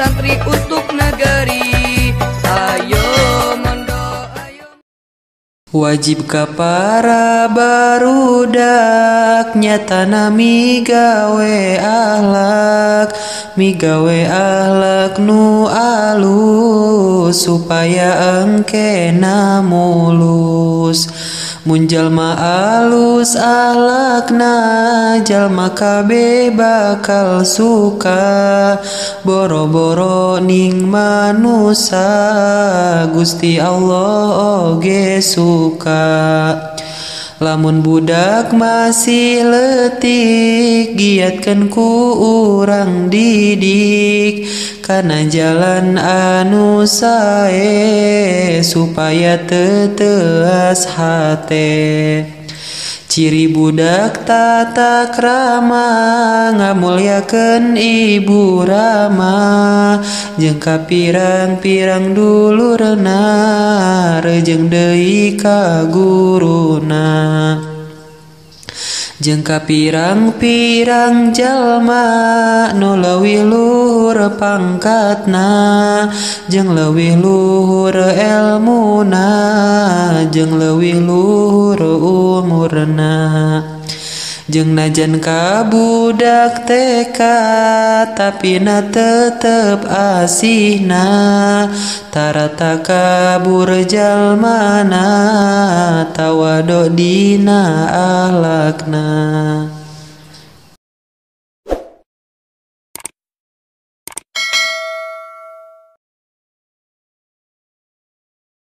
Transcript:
santri untuk negeri. Ayo mondok, ayo. Wajib ka para barudak nyatana migawe ahlak, migawe ahlak nu alus supaya engkena mulus. Mun jalma alus ahlakna, jalma kabeh bakal suka, boro-boro ning manusa Gusti Allah oge suka. Lamun budak masih leutik, giatkeun ku urang didik kana jalan anu sae supaya teu teuas hate. Ciri budak tata krama, ngamulyakeun ibu rama, jeung ka pirang-pirang dulurna, rejeung deui ka guruna. Jeung ka pirang-pirang jalma nu leuwih luhur pangkatna, jeung leuwih luhur elmuna, jeung leuwih luhur umurna. Jeung najan ka budak TK tapi na tetep asihna, tara takabur jalmana tawado dina ahlakna.